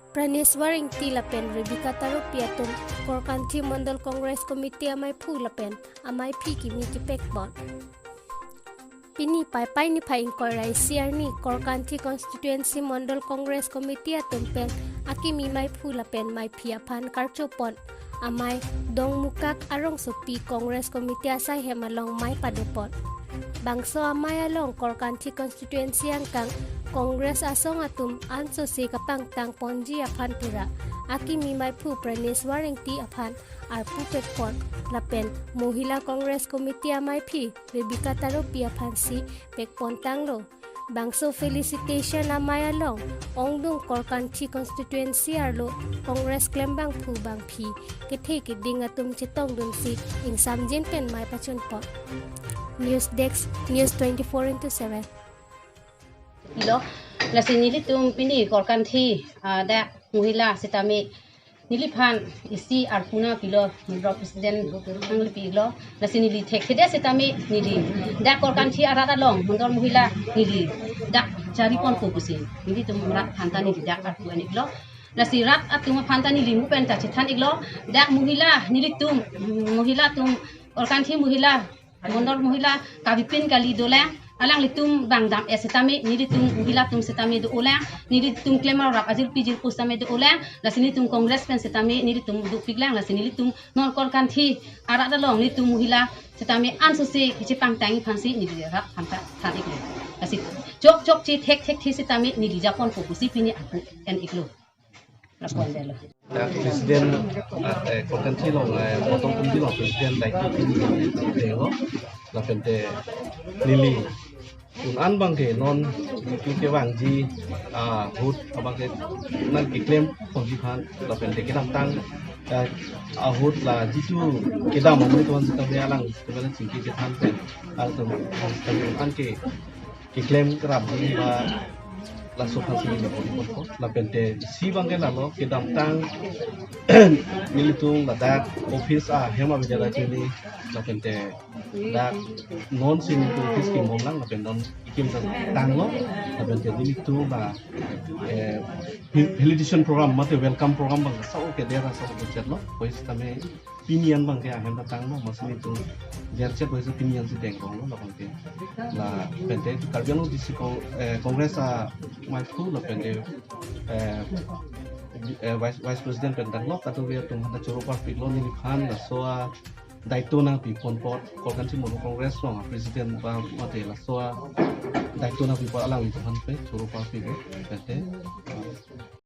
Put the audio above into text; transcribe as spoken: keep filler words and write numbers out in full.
Praneswar Engti lapen Rebecca Taropi atum Korkanthi Mondol Congress Committee amaiphu lapen amaiphi kimi kepekpon. Pini Paipai niphai ingkoi ra isi arni Korkanthi Constituency Mondol Congress Committee atum pen akimi maiphu lapen maiphi aphan karchopon amei Dongmukak arongsopi Congress Committee asaihem along mei padopon. Bangso amei along Korkanthi Constituency angkang Congress asong atum ansose kapangtangponji aphan pura akimi maiphu Praneswar Engti aphan arpu pekpon lapen Mohila Congress Committee amaiphi Rebecca Taropi aphansi pekpon tanglo. Bangso felicitation amei along ongdung Korkanthi Constituency arlo Congress klembangphu bangphi kethe keding atum chetongdunsi ingsamjin pen mei pachunpon. News Desk, News twenty-four into seven. Lo, lasi nelitum pini Korkanthi, ah, dak Mohila sitame neliphan isi arpu nangpilo, Mondol President nanglipilo, lasi neli thekthedet sitame neli dak Korkanthi arat along Mondol Mohila neli dak jariponpo pusi nelitum rat aphanta neli dak arpu an-iklo. Lasi rat atum aphanta neli mu pen ta chethan-iklo, dak Mohila nelitum, Mohila atum, Korkanthi Mohila, Mondol Mohila kavepin kali dolang, alanglitum bang dam-et sitame nelitum Mohila atum sitame do-olang, nelitum klem arap ajirpi jirpo sitame do-olang, lasi nelitum Congress pen sitame nelitum dopiklang, lasi nelitum non Korkanthi arat along nelitum Mohila sitame ansose kachepangtang aphansi neli rat aphanta than-iklo. Lasi chokchokche thekthekthe sitame neli japonpo pusi pini arpu an-iklo. Lapuan detlo. Dak President, ah, eh, Korkanthi along, eh, Mondol Committee along President daitwo pini detlo, lapente neli un-an abangke non nelitum kevangji, ah, ahut abangke nangkeklem ponji aphan lapente kedamtang, eh, ahut la jitu kedam amonit aphan sitame alang sitame chingki chethan pen, alang sitame un-an ke keklem kerapji ba laso aphansi neli ponpo. Lapente isi abangke lalo, kedamtang nelitum ladak office ahem abidya chini, lapente dak non si nelitum office kemomlang, lapente non ikim tanglo, lapente nelitum ba, eh, val-, validation program mate welcome program abang sa-o kedet sa-o kechetlo, kois tame pini an abangke ahem ta tanglo, masi nelitum jerchet boisa pini ansi dengkonglo labangke. Lapente Karbi Anglong District Cong-, eh, Congress amaiphu lapente, eh, eh, Vice, Vice President pen tanglo, kadokave atum aphanta choro parpiklo neliphan, laso adaitwo nangpipon apot, Korkanthi Mondol Congress along a-President ba mate laso adaitwo nangpi apot alanglitum aphan pen choro parpik, lapente, eh,